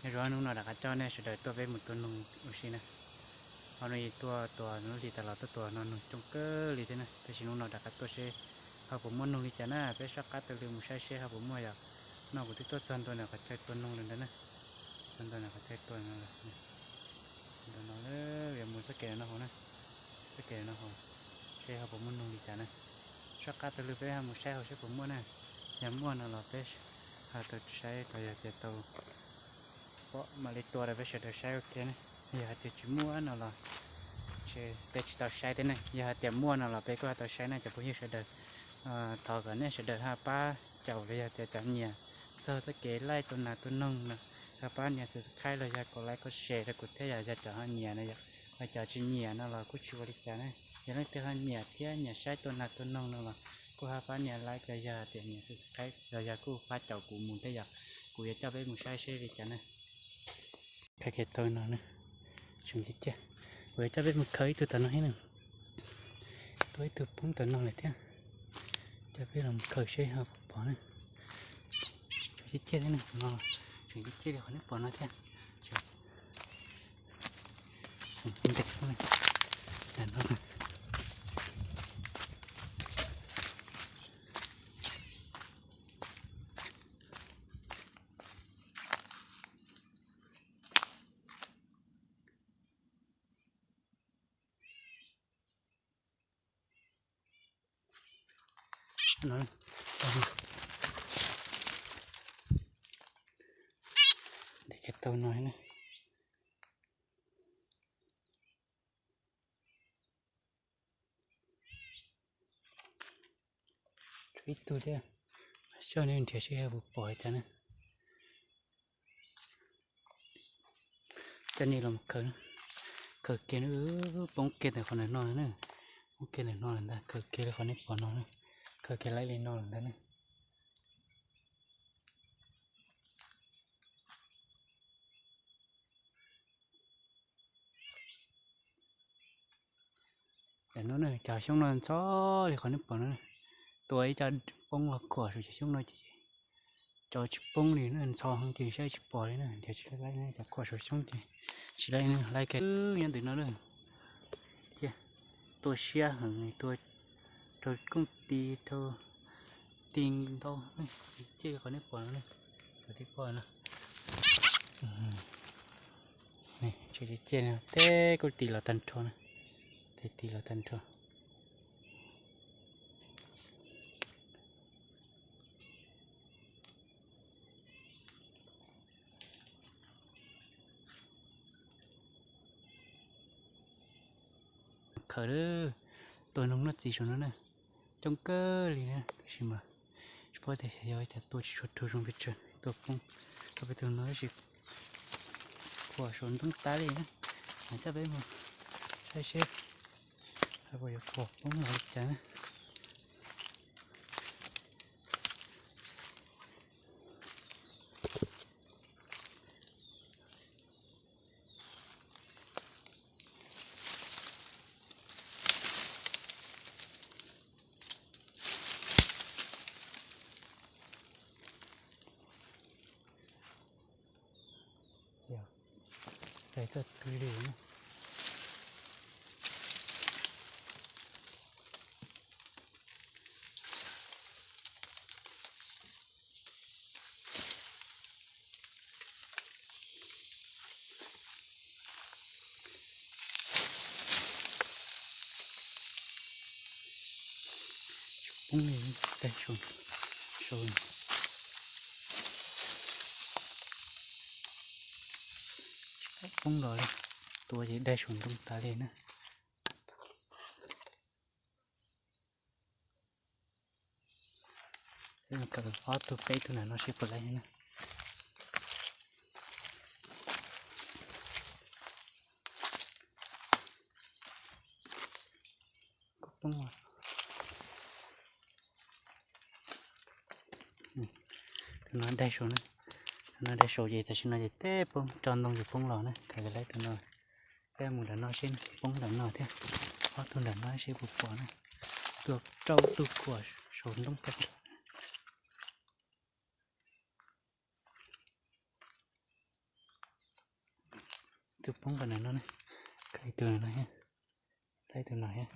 Zoo hnub no rov qab coj nej sawv daws tuaj peb mus tua noog ua si na. Ho no yog tuaj tua lub hli tas los tuaj tua no noog coob kawg li thiab na, tab sis hnub no rov qab tuaj seb ho puas muaj noog li cas na, peb soj qab taug lw mus saib seb ho puas muaj yom. No kuv twb tuaj txog ntua ntawm qhov chaw tua noog lawm ntawd na, txog ntua ntawm qhov chaw tua no lawm. Ntawm no lawm, yuav mus txoj kev no hauv na, txoj kev no hauv, seb ho puas muaj noog li cas na. Soj qab taug lw peb ho mus saib hauv seb puas muaj na. Yog muaj no los peb ho tau saib los yog tias tau pom mam li tua rau peb sawv daws saib ua ke na. Yog hais tias tsis muaj no los peb tsis tau saib thiab ne. Yog hais tias muaj no los peb kuj ho tau saib na cov phooj ywg sawv daws. Thov kom nej sawv daws ho pab caum los yog tias cov nyiam txog txoj kev laij tua nas tua noog no, ho pab nias subscribe los yog kom like kom share rau kuv thiab yom, yog cov ho nyiam na yom. Ho cov tsis nyiam no los kuj tsis ua li cas na. Yog leej twg ho nyiam thiab nyiam saib tua nas tua noog no los kuj ho pab nias like los yog tias nias subscribe los yog kuj pab caum kuv mus thiab yom. Kuv yuav coj peb mus saib seb li cas na. Khaws kiag tau no na, tseem ciaj ciaj. Kuv yuav coj peb mus khaws ib tug tom no thiab na. Tuaj ib tug poob tom no lawm thiab. Coj peb los mus khaws seb ho puas pom na. Tseem ciaj ciaj thiab na, no tseem ciaj ciaj li qhov nej pom no thiab. Xeem ntev xwb na. Tam no na. Ntev kiag tau no na. Tshuav ib tug thiab, xyov nws nrhiav seb puas pom li cas na. Coj nej los khaws, khaws kiag na, poob kiag ntawm qhov ntawm no lawm na, poob kiag ntawm no lawm ntag, khaws kiag li qhov nej pom no na, khaws kiag laib li no lawm ntag na. Tam no na cov xyoob no ntxhov li qhov nej pom no, tua ib co poob los khuam saum cov xyoob no ces cov tsis poob li na, ntxhov heev ces saib tsis pom li na, nrhiav tsis laib cov khuam saum xyoob ces tsis laib laib kiag nyob ntawm no na. Cia, tua siab heev, tua rau kooj tis rau ti ntau, cia li qhov nej pom no, qhov tib pom no. Tseem cia cia no, tej kooj tis los tag nrho na, tej tis los tag nrho. Khaws lawm, tua noog noj txiv saum no na, coob kawg li na, tab sis mas tsis paub tias xyov yog ua cas tua tsis tshua raug zoo pes tsawg, tua poob rau peb tus no tab sis khuam saum ntoo tas li na. Coj peb mus saib seb puas yuav khuam poob los li cas na. Daig txoj twg li na. Poob li, daig saum, saum, poob los li, tua ces daig saum ntoo tas li na. Khaws ob tug peb tug ntawm no seb puas laib na. Kuj poob. Tus no daig saum na, tus no daig saum ces tam sim no ces teb poob, tso ntoo ces poob los na, khaws laib tus no. Peb mus nram no seb poob nram no thiab, ob tug nram no seb puas pom na. Tua rau tug khuam saum ntoo tag nrho. Tus poob qhov no na, ib tug no thiab, ib tug no thiab.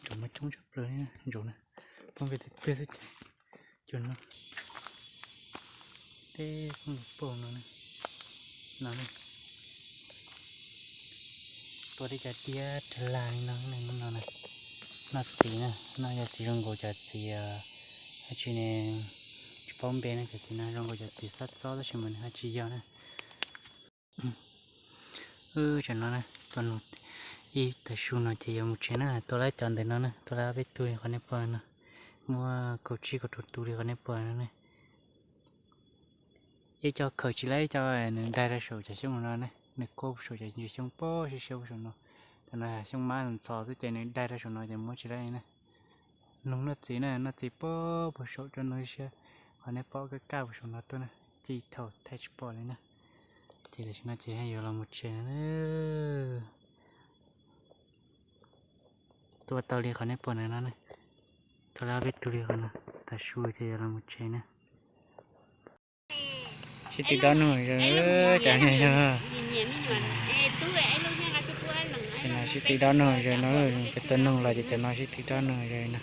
Ntsaum muaj coob tshaj plaws li ntsaum na, poob pem tus pliag xwb ces cua no, teb poob los poob no, no tua tej cov tiab rag lag li no, no na, no txiv na, no yog txiv zoo nkaus cov txiv, dab tsi ne, tsis paub npe no, cov txiv no zoo nkaus cov txiv xab txob tab sis mas nws ho tsis yog na. Tam no na, ib tav su no ces yuav mus tsev na, tua lawm cov ntawm no na, tua lawm peb tug li qhov nej pom no, muaj kaum tsib kaum rau tus li qhov nej pom no ne. Ib co khaws tsis lawm, ib co nws daig rau saum cov xyoob no ne, nws kuaj saum cov ntsis xyoob pob siab siab saum no. Tam no xyoob mab ntxhov xwb ces nws daig rau saum no ces muab tsis lawm na. Noog noj txiv na, noj txiv pob puag saum rau no siab, qhov nej pom kaj kaj puag saum no tuaj na, ci thaum thaij tsis pom li na. Ces tam sim no ces yuav los mus tsev na. Tua tau li qhov nej pom ntawm no na, tua lawm peb tug li qhov no, tav su ces yuav los mus tsev na. Sib tw dob noog zaws, cov no yog, no sib tw dob noog zaws no, peb tua noog los ces cov no sib tw dob noog zaws no.